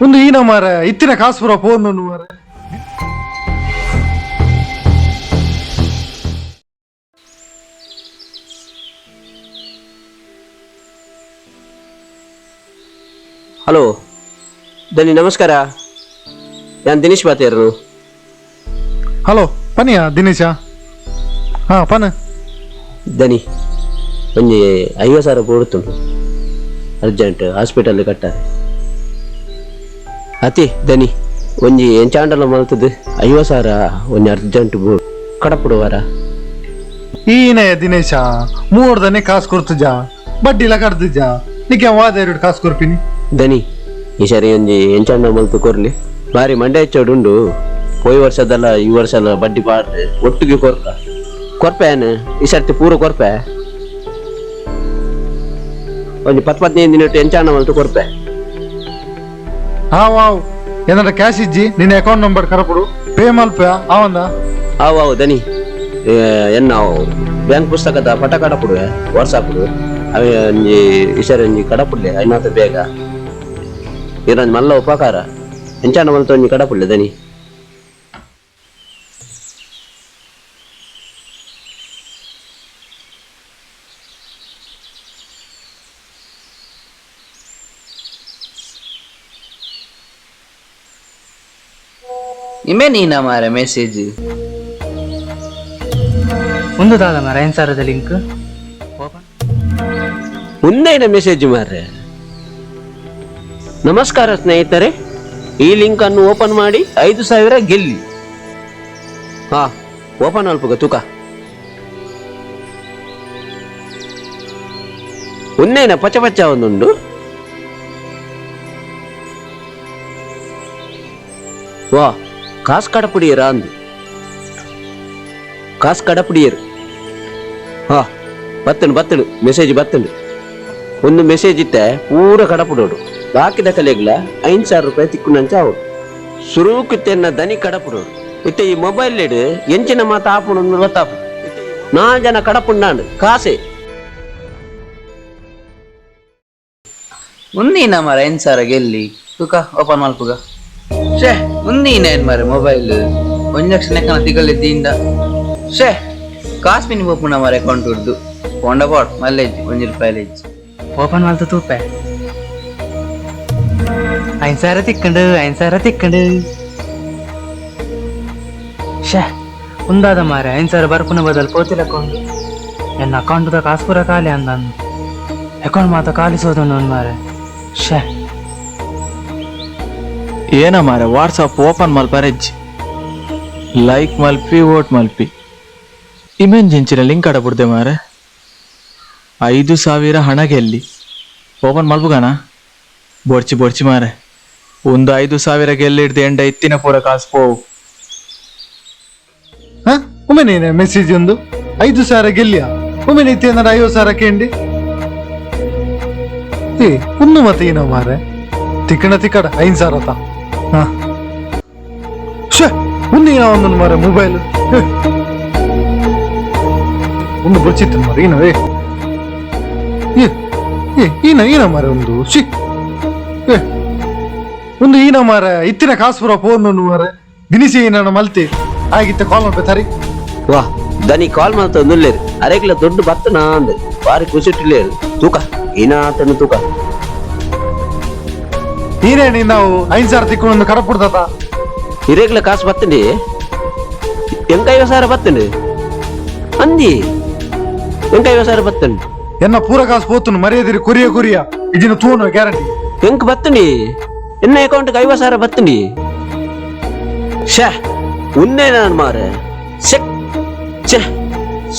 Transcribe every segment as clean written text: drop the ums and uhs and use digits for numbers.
ಒಂದು ಈನ ಮಾರ ಇತ್ತಿನ ಕಾಸು ಪೂರ ಫೋನ್ ಮಾರ. ಹಲೋ ದನಿ, ನಮಸ್ಕಾರ. ನಾನು ದಿನೇಶ್ ಮಾತಾಡೋರು. ಹಲೋ, ಪನಿಯಾ ದಿನೇಶ? ಹಾ, ಪನ. ದನಿ, ಒಂಜಿ 50,000 ಬೋಡುತ್ತುಂಡು, ಅರ್ಜೆಂಟ್ ಹಾಸ್ಪಿಟಲ್ ಕಟ್ಟಾರೆ. ಅತಿ ದನಿ, ಒಂಜಿ ಎಂಚಾಂಡಲ ಮಲ್ತದ್ದು 50,000 ಒಂಜಿ ಅರ್ಜೆಂಟ್ ಬೋಡು, ಕಡಪುಡುವಾರ. ಈನೇ ದಿನೇಶ, ಮೂರ್ದನೆ ಕಾಸು ಕೊಡ್ತುಜ, ಬಡ್ಡಿಲ ಕಡ್ದುಜ, ನಿಕ್ಕೆ ವಾದ ಎರಡು ಕಾಸು ಕೊರ್ಪಿನಿ. ದನಿ, ಈ ಸರಿ ಒಂಜಿ ಎಂಚಾಂಡ ಮಲ್ತು ಕೊರ್ಲಿ. ಬಾರಿ ಮಂಡೆ ಹೆಚ್ಚೋಡುಂಡು. ಪೋಯಿ ವರ್ಷದಲ್ಲ ಈ ವರ್ಷ ಎಲ್ಲ ಬಡ್ಡಿ ಪಾಡ್ರೆ ಒಟ್ಟಿಗೆ ಕೊರ್ಕ ಕೊರ್ಪೆ ಏನು ಈ ಸರ್ತಿ ಪೂರ ಕೊರ್ಪೆ. ಒಂಜಿ ಪತ್ತು 15 ದಿನ ಎಂಚಾಂಡ ಮಲ್ತು ಕೊರ್ಪೆ. ಹಾ, ವಾವ್, ಏನಾರ ಕ್ಯಾಶ್ ಇಜ್ಜಿ, ನಿನ್ನ ಅಕೌಂಟ್ ನಂಬರ್ ಕರಪುಡು, ಪೇ ಮಲ್ಪ ಆವಂದ. ಅವು ಅವು ದನಿ, ಎನ್ನ ಬ್ಯಾಂಕ್ ಪುಸ್ತಕದ ಪಟ ಕಡಪುಡುವೆ ವಾಟ್ಸಾಪ್ಡು. ಅವೆ ಒಂಜಿ ಈ ಸರಿ ಒಂಜಿ ಕಡಪುಡ್ಲೆ ಐನಾತ ಬೇಗ. ಇರೊಂಜಿ ಮಲ್ಲ ಉಪಕಾರ, ಎಂಚಾಂಡ ಮಲ್ತು ಒಂಜಿ ಕಡಪುಡ್ಲೆ ದನಿ. ಇಮೆ ನೀನ ಮಾರೆ ಮೆಸೇಜ್? ಒಂದು ದಾದ ಮಾರ 5,000ದ ಲಿಂಕ್ ಓಪನ್. ಮುಂದೆನ ಮೆಸೇಜ್ ಮಾರ್ರೆ. ನಮಸ್ಕಾರ ಸ್ನೇಹಿತರೆ, ಈ ಲಿಂಕ್ ಅನ್ನು ಓಪನ್ ಮಾಡಿ 5,000 ಗೆಲ್ಲಿ. ಹಾ, ಓಪನ್ ಅಲ್ಪಗ ತೂಕ. ಉನ್ನೇನ ಪಚ ಪಚ ಒಂದುಂಡು. ವಾ, ಕಾಸು ಕಡಪುಡಿಯರ ಅಂದು, ಕಾಸು ಕಡಪುಡಿಯರು. ಹಾ, ಬತ್ತಂಡು ಬತ್ತಂಡು, ಮೆಸೇಜ್ ಬತ್ತಂಡು. ಒಂದು ಮೆಸೇಜ್ ಇತ್ತೆ ಪೂರ ಕಡಪುಡೋಡು. ಬಾಕಿದ ಕಲೆಗ್ಲ 5,000 ರೂಪಾಯಿ ತಿಕ್ಕುನಂಚ ಅವು ಸುರೂಕಿತ್ತೆನ್ನ ದನಿ ಕಡಪುಡೋಡು. ಇತ್ತೆ ಈ ಮೊಬೈಲ್ ಲೇಡು ಎಂಚಿನ ಮಾತ ಆಪುಂಡು ಗೊತ್ತಾಪು. ನಾಲ್ ಜನ ಕಡಪುಂಡಾಂಡು ಕಾಸೆ. ಉಂದಿನ ಮಾರ 5,000 ಗೆಲ್ಲಿ, ತುಕ ಓಪನ್ ಮಲ್ಪುಗ. ಶೇ, ಉಂದಿನ ಏನ್ ಮಾರೆ ಮೊಬೈಲ್ ಒಂಜ್ ಲಕ್ಷ ನೆಕ್ಕನ ತಿಗಲಿದ್ದಿಂದ. ಶೇ, ಕಾಸ್ ಮಿನಿ ಪೋಪುಂಡ ಮಾರೆ ಅಕೌಂಟ್ ಉರ್ದು ಪೋಂಡ ಪಾಡ್ ಮಲ್ಲೇಜ್ ಒಂಜಿ ರೂಪಾಯಿ. ಓಪನ್ ಮಲ್ತು ತೂಪೆ. 5,000 ತಿಕ್ಕಂಡು, 5,000 ತಿಕ್ಕಂಡು. ಶೇ, ಉಂದಾದ ಮಾರೆ, 5,000 ಬರ್ಪುನ ಬದಲು ಪೋತಿಲ್ಲ ಅಕೌಂಟ್. ಎನ್ನ ಅಕೌಂಟ್ದ ಕಾಸು ಪೂರ ಖಾಲಿ ಅಂದ. ಅಕೌಂಟ್ ಮಾತ ಖಾಲಿ ಸೋದೊಂಡು ಮಾರೆ. ಶೇ. ಏನ ಮಾರೆ, ವಾಟ್ಸಪ್ ಓಪನ್ ಮಲ್ಪರೆಜ್ಜಿ, ಲೈಕ್ ಮಲ್ಪಿ, ವೋಟ್ ಮಲ್ಪಿ. ಇಮೆಂಜಿಂಚಿನ ಲಿಂಕ್ ಅಡಬುಡ್ದೆ ಮಾರೆ, 5,000 ಹಣ ಗೆಲ್ಲಿ. ಓಪನ್ ಮಲ್ಪುಗಾನ? ಬೊಡ್ಚಿ ಬೊಡ್ಚಿ ಮಾರೆ, ಒಂದು 5,000 ಗೆಲ್ಲಿ ಹಿಡ್ದು ಎಂಡ ಇತ್ತಿನ ಪೂರ ಕಾಸು ಪೋವು. ಹಾ, ಒಮ್ಮೆ ಮೆಸೇಜ್ ಒಂದು 5,000 ಗೆಲ್ಲಿಯ. ಒಮ್ಮೆ ಇತ್ತಿ ಏನಾರ 50,000 ಕೇಂಡಿ. ಏ, ಒಂದು ಮತ್ತೆ ಏನೋ ಮಾರೆ, ತಿಕ್ಕಣ ತಿಕ್ಕಡ 5,000 ತಾ. ಹಾ, ಶೇ, ಒಂದು ಏನೋ ಒಂದು ಮಾರೆ ಮೊಬೈಲ್ ಒಂದು ಬೊಚ್ಚಿತ್ತು ಮಾರೆ. ಏನೋ ಏ ಏ ಏ ಈನ ಈನ ಮಾರೆ ಒಂದು she. ಏ, ಒಂದು ಈನ ಮಾರೆ, ಇತ್ತಿನ ಕಾಸು ಪೂರ ಫೋನ್ ಮಾರೆ. ದಿನಿಸಿ ನಾನು ಮಲ್ತಿ ಆಗಿತ್ತೆ ಕಾಲ್ ಮಾಡ್ಬೇಕು ಸರಿ. ವಾ, ದನಿ ಕಾಲ್ ಮಾಡ್ತ ನುಲ್ಲೇರು. ಅರೆಗ್ಲ ದೊಡ್ಡ ಬತ್ತ ನಾಂದ್ ಬಾರಿ ಖುಷಿಟ್ಟಿಲ್ಲೇರು. ತೂಕ ಏನಾತನು ತೂಕ. ನೀನೇನಿ ನಾವು 5,000 ತಿಕ್ಕೊಂಡು ಕಡಪುಡ್ದತ. ಇರೇಗ್ಲ ಕಾಸು ಬತ್ತಂಡಿ, ಎಂಕ 50,000 ಬತ್ತಂಡು ಅಂದಿ, ಎಂಕ 50,000 ಬತ್ತಂಡು. ಎನ್ನ ಪೂರ ಕಾಸು ಪೋತುನು, ಮರ್ಯಾದಿರಿ ಕುರಿಯ ಕುರಿಯ ಇದಿನ ತೂನು ಗ್ಯಾರಂಟಿ. ಎಂಕ್ ಬತ್ತಂಡಿ, ಎನ್ನ ಅಕೌಂಟ್ಗೆ 50,000 ಬತ್ತಂಡಿ. ಶೇ, ಉನ್ನೇ ನಾನು ಮಾರೆ. ಸೆಕ್ ಛೆ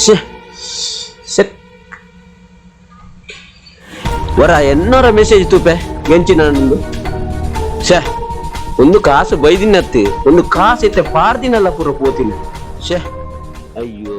ಶೆ ಸೆಕ್. ವರ ಎನ್ನೋರ ಮೆಸೇಜ್ ತೂಪೆ ಎಂಚಿನ ನಂದು. ಶೇ, ಒಂದು ಕಾಸು ಬೈದಿನತ್ತಿ, ಒಂದು ಕಾಸು ಇತ್ತೆ ಪಾರ್ದಿನಲ್ಲ ಪೂರ ಪೋತಿನ. ಶೇ, ಅಯ್ಯೋ.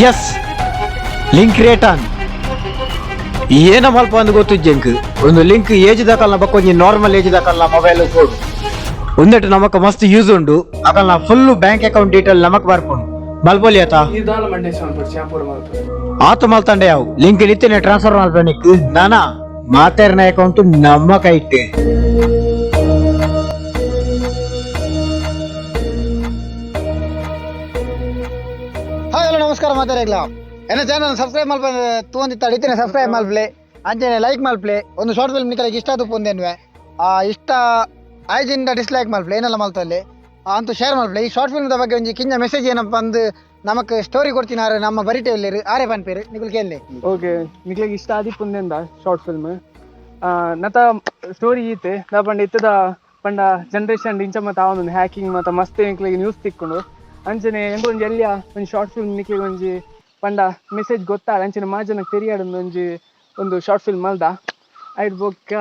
Yes link rate on ಏನ ಮಲ್ಪ ಅಂದ್ ಗೊತ್ತು ಜಂಕ್ ಒಂದು ಲಿಂಕ್ ಏಜ್ ದಕಲ್ನ ಬಕ್ಕ ಒಂಜಿ ನಾರ್ಮಲ್ ಏಜ್ ದಕಲ್ನ ಮೊಬೈಲ್ ಕೋಡ್ ಒಂದೆಟ್ಟು ನಮಕ್ ಮಸ್ತ್ ಯೂಸ್ ಉಂಡು. ಅಕಲ್ನ full bank account detail ನಮಕ್ ಬರ್ಪುಂಡು. ಮಲ್ಪೊಲಿ ಆತ ಆತ ಮಲ್ತಂಡೆ ಯಾವು ಲಿಂಕ್ ನಿತ್ಯನೆ ಟ್ರಾನ್ಸ್ಫರ್ ಮಲ್ಪನಿಕ್ ನಾನಾ ಮಾತೇರ್ನ ಅಕೌಂಟ್ ನಮ್ಮ ಕೈಟ್. ಹಾಯ್ ಹಲೋ ನಮಸ್ಕಾರ ಮಾತಾಡಗ್ಲ ಎನ್ನ ಚಾನಲ್ ಸಬ್ಸ್ಕ್ರೈಬ್ ಮಲ್ಪ ತೂಂದಿತ್ತಾడు ಇತ್ತನೆ ಸಬ್ಸ್ಕ್ರೈಬ್ ಮಲ್ಪ್ಲೆ ಅಂಚನೆ ಲೈಕ್ ಮಲ್ಪ್ಲೆ. ಒಂದು ಶಾರ್ಟ್ ಫಿಲ್ಮ್ ನಿಕಲಿಗೆ ಇಷ್ಟ ಆದು ಪೊಂದೇನ್ವೆ ಇಷ್ಟ ಆಯ್ಜಿಂದ ಡಿಸ್ಲೈಕ್ ಮಲ್ಪ್ಲೆ ಏನೆಲ್ಲ ಮಲ್ತಲ್ಲಿ ಅಂತೂ ಶೇರ್ ಮಲ್ಪ್ಲೆ. ಈ ಶಾರ್ಟ್ ಫಿಲ್ಮ್ದ ಬಗ್ಗೆ ಒಂಜಿ ಕಿಂಜ ಮೆಸೇಜ್ ಏನಪ್ಪ ಅಂದು ನಮಕ್ ಸ್ಟೋರಿ ಕೊಡ್ತಿನಾರು ನಮ್ಮ ಬರಿಟೆ ಇಲ್ಲಿರು ಆರೆ ಪನ್ಪೇರು ನಿಕುಲ್ ಕೇಳಿ. ಓಕೆ, ನಿಕ್ಲೆಗ್ ಇಷ್ಟ ಆದಿಪ್ಪುಂದೆಂದ ಶಾರ್ಟ್ ಫಿಲ್ಮ್ ನತ ಸ್ಟೋರಿ ಈತೆ ನಾ ಪಂಡ ಇತ್ತದ ಪಂಡ ಜನರೇಷನ್ ಇಂಚ ಮತ್ತ ಆವೊಂದು ಹ್ಯಾಕಿಂಗ್ ಮತ್ತ ಮಸ್ತ್ ನಿಕ್ಲೆಗ್ ನ್ಯೂಸ್ ತಿಕ್ಕೊಂಡು ಅಂಚನೆ ಎಂಕೊಂಜಿ ಎಲ್ಲಿಯ ಒಂಜಿ ಶಾರ್ಟ್ ಫಿಲ್ಮ್ ನಿಕ್ಲೆಗ್ ಒಂಜಿ ಪಂಡ ಮೆಸೇಜ್ ಗೊತ್ತಾಡ ಅಂಚನೆ ಮಾಜನಕ್ ತೆರಿಯಾಡೊಂದು ಒಂಜಿ ಒಂದು ಶಾರ್ಟ್ ಫಿಲ್ಮ್ ಮಲ್ದ ಐಟ್ ಬೊಕ್ಕ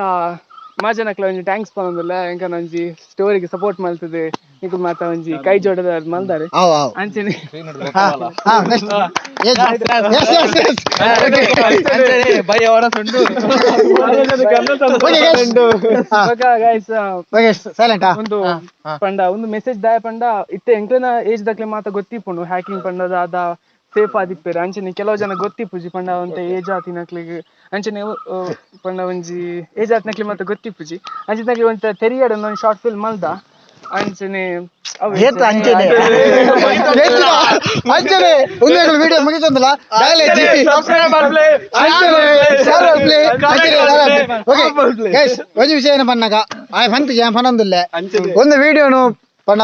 ಮಾಜನಕ್ಲ ಒಂಜಿ thanks ಪನೊಂದುಲ್ಲ ಎಂಕನ ಒಂಜಿ ಸ್ಟೋರಿಗೆ ಸಪೋರ್ಟ್ ಮಲ್ತದೆ ನಿಕುಲ್ ಮಾತ ಒಂಜಿ ಕೈ ಜೋಡದ ಮಲ್ದಾರೆ ಅಂಚನೆ. ಹಾ next yes yes yes ಬೊಕ್ಕ guys, okay silent. ಒಂದು ಪಂಡ ಒಂದು ಮೆಸೇಜ್ ದಾಯ ಪಂಡ ಇತ್ತೆ ಎಂಕ್ಲೆನ ಏಜ್ ದಕ್ಲೆ ಮಾತ ಗೊತ್ತಿಪ್ಪುಂಡು ಹ್ಯಾಕಿಂಗ್ ಪಂಡ ದಾದ ಸೇಫ್ ಆದಿಪ್ಪೆರ್. ಅಂಚನೆ ಕೆಲವು ಜನ ಗೊತ್ತಿಪ್ಪುಜಿ ಪಂಡ ಒಂತೆ ಏಜ್ ಆತಿನಕ್ಲೆಗ್ ಅಂಚನೆ ಪಂಡ ಒಂಜಿ ಏಜ್ ಆತಿನಕ್ಲೆ ಮಾತ ಗೊತ್ತಿಪ್ಪುಜಿ ಅಂಚಿನಕ್ಲೆ ಒಂತೆ ತೆರಿಯಡ್ ಒಂದ್ ಶಾರ್ಟ್ ಫಿಲ್ಮ್ ಮಲ್ದ ಅಂಚನೆ ಅವ್ ಏತ್ ಅಂಚನೆ ಅಂಚನೆ ಒಂದು ವಿಡಿಯೋ ಮುಗಿತಂದಲ್ಲ ಓಕೆ ಗೈಸ್. ಒಂಜಿ ವಿಷಯ ಏನ ಪನ್ನಗ ಆಯ್ ಫಂತ್ ಜಾನ್ ಫನೊಂದುಲ್ಲೆ ಒಂದು ವಿಡಿಯೋನು ಪಂಡ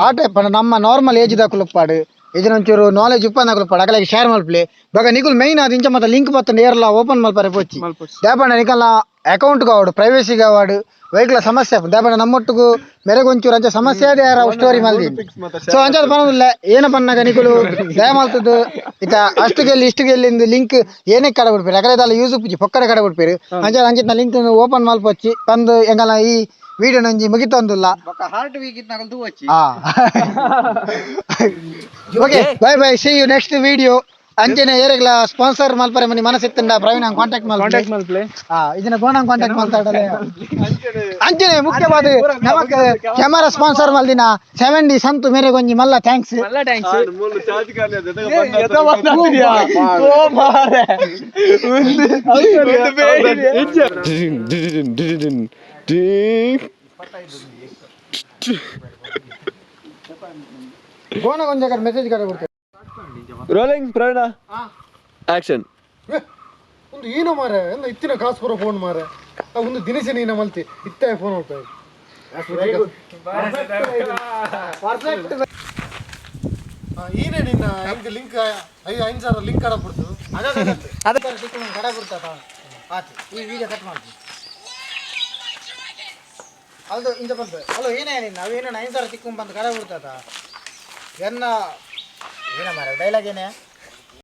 ಆಟ ಪಂಡ ನಮ್ಮ ನಾರ್ಮಲ್ ಏಜ್ ದಾಕುಲುಪ್ಪಾಡು ಇಜನ ಒಂಚೂರು ನಾಲೆಜ್ ಉಪ್ಪಂದ ಕುಲುಪ್ಪಾಡು ಅಕಲೆಗ್ ಶೇರ್ ಮಲ್ಪ್ಲೆ. ಬೊಕ ನಿಕುಲ್ ಮೈನ್ ಅದು ಇಂಚ ಮತ್ತ ಲಿಂಕ್ ಬತ್ತಂಡ ಏರ್ಲ ಓಪನ್ ಮಲ್ಪರೆ ಪೋಚಿ. ದಾಪಂಡ ನಿಕಲ್ನ ಅಕೌಂಟ್ ಕಾವಡು ಪ್ರೈವಸಿ ಕಾವಡು ವೆಹಿಕಲ್ ಸಮಸ್ಯೆ ಆಪುಂಡು. ದಾಪಂಡ ನಮ್ಮೊಟ್ಟುಗು ಮೆರೆಗ್ ಒಂಚೂರು ಅಂಚ ಸಮಸ್ಯೆ ಆದ ಯಾರ ಸ್ಟೋರಿ ಮಲ್ದಿ ಸೊ ಅಂಚಾದ ಪನೊಂದುಲ್ಲೆ. ಏನ ಪನ್ನಗ ನಿಕುಲು ದಯ ಮಲ್ತದ್ದು ಇತ್ತ ಅಷ್ಟು ಗೆಲ್ಲಿ ಇಷ್ಟು ಗೆಲ್ಲಿಂದು ಲಿಂಕ್ ಏನೇ ಕಡೆ ಬಿಡ್ಪೇರು ಅಕಡೆ ದಾಲ ಯೂಸ್ ಉಪ್ಪುಜಿ ಪೊಕ್ಕಡೆ ಕಡೆ ಬಿಡ್ಪೇರು ಅಂಚ ಅಂಚಿನ ಲಿಂಕ್ ಓಪನ್ ಮಲ್ಪೊಚ್ಚಿ ಬಂದು ಎಂಗಲ ಈ ವಿಡಿಯೋ ನಂಜಿ ಮುಗಿತೊಂದುಲ್ಲ. ಹಾರ್ಟ್ ವೀಕ್ ಇತ್ತು ತೂವಚ್ಚಿ. Okay bye bye, see you next video. ಅಂಚನೆ ಏರೆಗ್ಲ ಸ್ಪಾನ್ಸರ್ ಮಲ್ಪರೆ ಮನಿ ಮನಸ್ಸಿತ್ತಂಡ ಪ್ರವೀಣ್ ಕಾಂಟ್ಯಾಕ್ಟ್ ಮಲ್ಪಲೆ. ಕಾಂಟ್ಯಾಕ್ಟ್ ಮಲ್ಪ್ಲೆ. ಇದನ್ನ ಗೋಣ ಕಾಂಟ್ಯಾಕ್ಟ್ ಮಾತಾಡಲೆ. ಅಂಚನೆ ಮುಖ್ಯವಾದ ನಮಕ್ ಕ್ಯಾಮರಾ ಸ್ಪಾನ್ಸರ್ ಮಲ್ದಿನ 7D ಸಂತು ಮೇರೆ ಗೊಂಜಿ ಮಲ್ಲ thanks. ಮಲ್ಲ thanks. ಗೋಣ ಗೊಂಜ ಮೆಸೇಜ್ ಕಡೆ ಕೊಡ್ತೇವೆ. Rolling Praveena action. ಒಂದು ಏನೋ ಮಾರೆ ಎಂದ ಇತ್ತಿನ ಕಾಸು ಬರೋ ಫೋನ್ ಮಾರೆ ಒಂದು ದಿನಸಿ ನೀನ ಮಲ್ತಿ ಇತ್ತ ಫೋನ್ ಹೋಗ್ತಾ ಈನೇ ನಿನ್ನ ಹೆಂಗೆ ಲಿಂಕ್ 5,000 ಲಿಂಕ್ ಕಡ ಬಿಡ್ತು. ಕಡ ಬಿಡ್ತಾ ಆತು ಈ ವಿಡಿಯೋ ಕಟ್ ಮಾಡ್ತೀನಿ ಅದು ಇಂಚ ಬಂತು ಅಲ್ಲ ಏನೇ ನಿನ್ನ ಅವು ಏನೇನು 5,000 ತಿಕ್ಕೊಂಡ್ ಬಂದು ಕಡ ಬಿಡ್ತಾತ ಎನ್ನ ಏನ ಮಾರ ಡೈಲಾಗ್ ಏನೇ.